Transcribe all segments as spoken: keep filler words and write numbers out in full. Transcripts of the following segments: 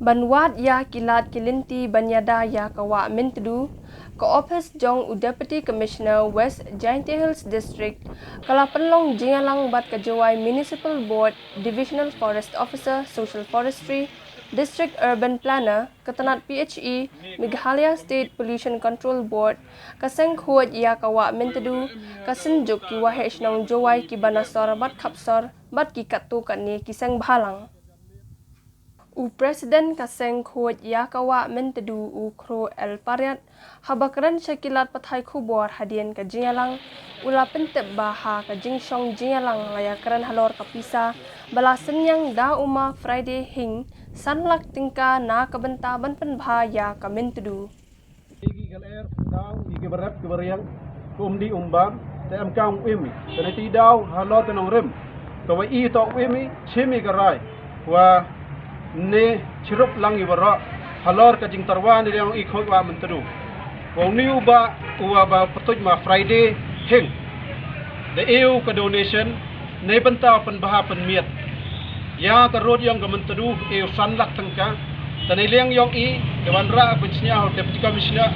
Ban wad ïa ki lad ki lynti ban ïada ïa ka wah Myntdu, ka ophis jong u Deputy Commissioner West Jaintia Hills District ka la pynlong jingïalang bad ka Jowai Municipal Board, Divisional Forest Officer, Social Forestry, District Urban Planner, ka tnat P H E, Meghalaya State Pollution Control Board, ka seng khuid ïa ka wah Myntdu, ka synjuk ki waheh shnong Jowai kiba na sor bad khapsor bad ki katto katne ki seng bhalang. U President ka seng khuid ïa ka wah Myntdu, u Kro L Pariat, haba kren sha ki lad pathai khubor hadien ka jingïalang, u la pyntip ba ha ka jingshong jingïalang la ïakren halor ka pisa ba la synñiang da u ma Friday Hing, san lak tyngka na ka bynta ban pynbha ïa ka Myntdu. Ïa ki khaler, khyndaw, ïa ki barep ki bariang, ka um dih um bam, te em kam u im i. Te na ti daw halor ka nongrim, ka wa i to u im i, chim i ka rai wa ne chirup lang i waroh halor ka jingtyrwa ne liang i khuid wah Myntdu. Wa u ni u ba, u wa ba pyntuid ma Friday Hing, da e u ka donation ne bynta pynbha pynmiat ïa ka road yong ka Myntdu, e u san lak tyngka. Te na liang yong i, ka wanrah pynsñiaw Deputy Commissioner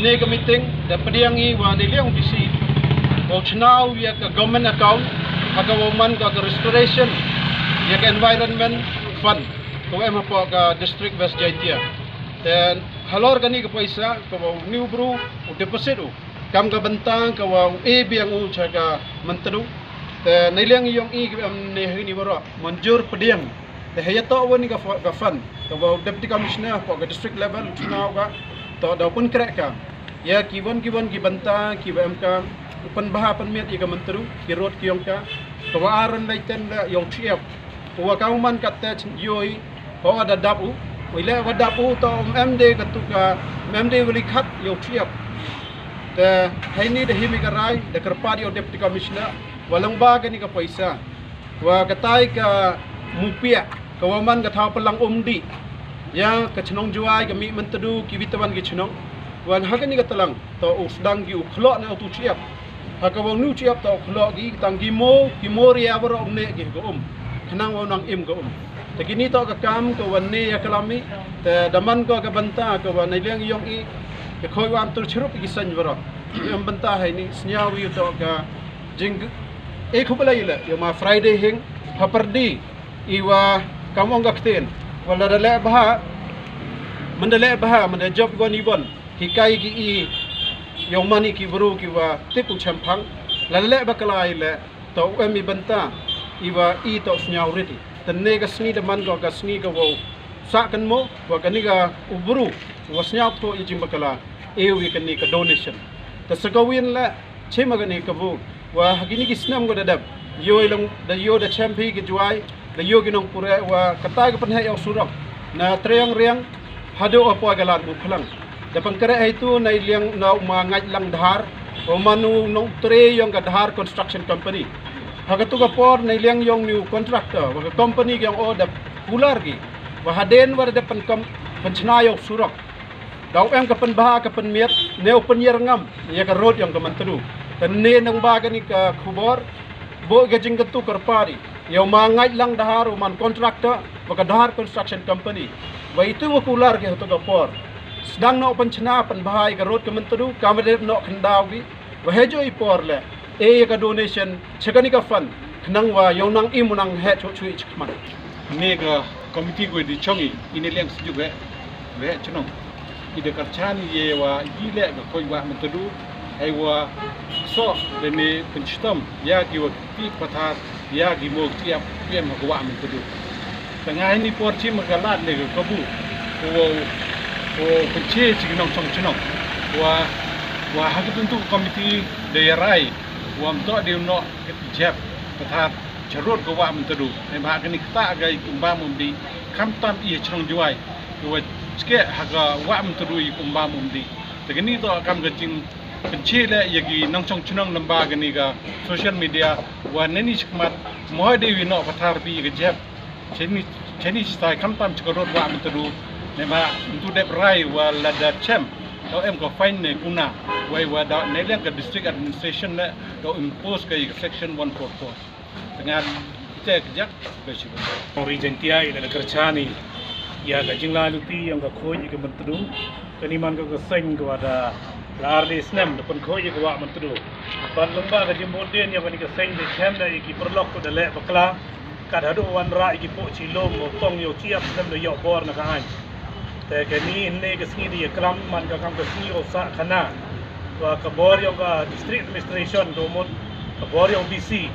ne ka meeting, da pdiang i wa na liang D C, wa u chna u ïa ka government account, ha ka wa man ka, ka restoration ïa ka environment fund ka wa em hapoh ka district West Jaintia. Te halor kani ka paisa ka wa u ni u bru u deposit u kam ka bynta ka wa u e biang u cha ka Myntdu. Te na liang yong i ka em ne hini waroh mynjur pdiang. Te ha ïa to wa ni ka fo-, ka fund ka wa u Deputy Commissioner hapoh ka district level u chna u ka to da u pynkhreh ka ïa ki wan ki wan ki bynta ki wa em ka u pynbha pynmiat ïa ka Myntdu, ki road ki yong ka, ka wa aran lai ten da ïa u chiap. Ka wa ka u man ka te chen yoi, ka wa da dap u, wa i le wa dap u to um em de ka tu ka, um em de wa li khat ïa u chiap. Te haini da himi ka rai da kyrpad ïa u Deputy Commissioner wa lang ba kani ka paisa, wa katai ka mupiah ka wa man ka thaw pynlang um dih ïa ka chnong Jowai, ka mih Myntdu, ki witawan ki chnong. Wan ha kani ka tlang to u sdang ki u khloh ne u tu chiap. Ha ka wa u nu chiap to u khloh ki tang ki mo, ki mo ria waroh um ne ki ka um, khnang wa u nang im ka um. Te kini to ka kam ka wa ne ïa ka lami. Te da man ko ka bynta ka wa na liang yong i ka khuid wah Myntdu chirup ki seng waroh. Em bynta haini sngiaw ïa to ka jing e khublei le ïa ma Friday Hing ha pyrdi i wa kam ong ka ktien, wa la da leh bha, man da leh bha, man da jop gon i bon, ki kai ki i ïa u mani ki bru ki wa tip u chemphang, la da leh ba ka lai le to u em i bynta i wa i to sngiaw rit i. Te ne ka sngi da man ko ka sngi ka wa u sah kan mo, wa kani ka u bru wa sngiaw to i jing ba ka la e u i kani ka donation. Te sa ka win le chim ha kani ka bu wa ha kini ki snem ko da dep, ïo i long da ïo da chem phi ki Jowai, da ïo ki nongpure wa katai ka pynheh ïa u surok na Triang Riang haduh ha poi ka lad Mukhlang. Da pynkhreh haitu na i liang na u ma Ngait Lang Dhar, u man u nongtre yong ka Dhar Construction Company. Ha ka tu ka por na i liang yong ni u contractor wa ka company ki yong o da kular ki wa hadien wa da dep pynkam pynchna ïa u surok. Da u em ka pynbha ka pynmiat ne u pynïar ngam ïa ka road yong ka Myntdu. Te ne nang ba kani ka khubor bo ka jingkyntu kyrpad ïa u ma Ngait Lang Dhar u man contractor wa ka Dhar Construction Company. Wa itu wa kular ki ha tu ka por sdang noh pynchna pynbha ïa ka road ka Myntdu, kam wa dep noh khyndaw ki wa hei jo i por le e ïa ka donation cha kani ka fund, khnang wa ïa u nang im u nang heh chuh chuh i chikman. Ne ka committee ko di chong i, i ne liang sjuk heh, heh chnong. I da kyrchan i ïa wa i le ka khuid wah Myntdu, hei wa so da ne pynshitom ïa ki wa ki pathar ïa ki mo ki ap ki em ha ka wah Myntdu. Te nga hini por chim ka lad ne ka kabu ko, ko pynche chi ki nongchong chnong wa, wa ha ka tu ka committee da ïa rai wa ym to de u noh ka jep pathar cha road ka wah Myntdu. Hei ba ha kani kata ka i kumba mum di, khamtam i ha chnong Jowai ki wa chke ha ka wah Myntdu i kumba mum di. Te kani to kam ka jing pynche le ïa ki nongchong chnong namba kani ka social media wa nani chikmat mo de wi noh pathar pi ïa ka jep. Cheni, cheni stai khamtam cha ka road wah Myntdu. Ne ma Myntdu dep rai wa la da chem to em ka fine ne kuna. Wei wa da ne liang ka district administration ne to impose ka ïa ka section one four four. Te ngan ite ka jak be shi. Ong ri Jaintia i la kyrchan i Ïa ka jinglai luti ïa ka khuid ïa ka Myntdu. Kane man ka ka seng ka wa da la ar lai snem da pynkhuid ïa ka wah Myntdu. Bad lyngba ka jingbud dien ïa kane ka seng da shem da ïa ki paralok ko da leh bakla. Kat haduh wanrah ïa ki poh chi lum u tong ïa u chiap lem da ïoh bor na ka aiñ. Te kane hynne ka sngi da ïa klam man ka kam ka sngi u sah khana wa ka bor ïa ka district administration, ka mut ka bor ïa u D C.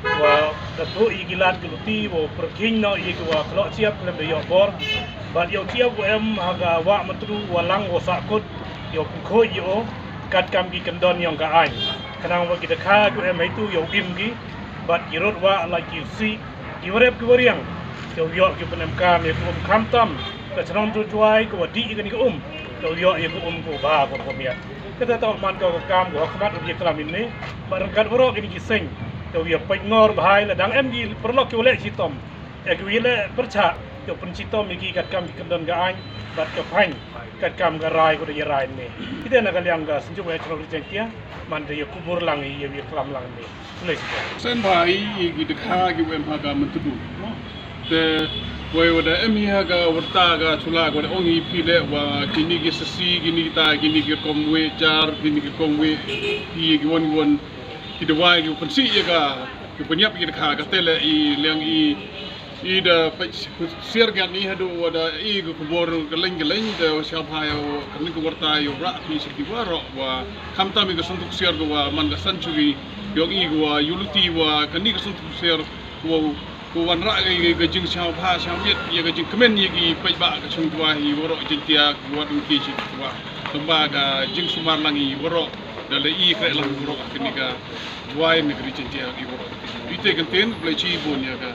Wa da tuh ïa ki lad ki luti wa pyrkhing noh ïa ki wa khlok chiap lem da ïoh bor. Bad ïa u chiap wa em ha ka wah Myntdu wa lang wa sah kut ïa u pynkhuid ïa u kat kam ki kyndon ïa ka aiñ. Khnang wa ki da kha ki wa em haitu ïa u im ki. Bad ki rut wa la ki u sih ki wa rep ki wa riang. Ïa u ïoh ki pynemkam ïa ka um khamtam ka chnong Jowai ka wa dih ïa kane ka um. Ïa u ïoh ïa ka um ka wa ba ka wa miat. Kata tau man ka ka kam ka wa khmat u ïa klam ïa ne. Bad ryngkat waroh kine ki seng. Te u ïa peit ngor bha ïa la dang em ki paralok ki u leh chitom. Ïa ki u ïa leh pyrchah. Ïa u pynchitom ïa ki kat kam ki kyndon ka aiñ bad ka phaiñ kat kam ka rai ko da ïa rai ne. Kita na ka liang ka Synjuk Waheh Chnong Ri Jaiñtia man da ïa kubur lang ïa u ïa klam lang ne. Khublei shibun. Sen bha ïa ki da kha ki u em ha ka Myntdu. Te wei wa da em hi ha ka warta ka chula ka wa da ong hi phi leh wa kine ki sasi kine ki ta kine ki rukom wei jar kine ki rukom wei ki ki won ki won ki dawai ki pynsih ïa ka ki pynïap ïa ka dkha ka te leh i liang i i da peit siar gat ni haduh wa da i ka khubor ka leng ka leng da sha bha ïa ka ni ka warta ïa u rah phi sha ki waroh wa khamtam i ka santuk siar ka wa man ka century ïong i ka wa ïa u luti wa ka ni ka santuk siar ka wa ka wanrah ka, ka, ka jingsngewbha sngewbha ïa ka jingkmen ïa ki paidbah ka Chnong Jowai hi waroh Jaiñtia ka wat ki shi wa. Tang ba ka jingsumar lang i waroh da la i kreh lang waroh ka ni ka Jowai ne ka ri Jaiñtia i waroh. Ite kan ten khublei shibun ïa ka.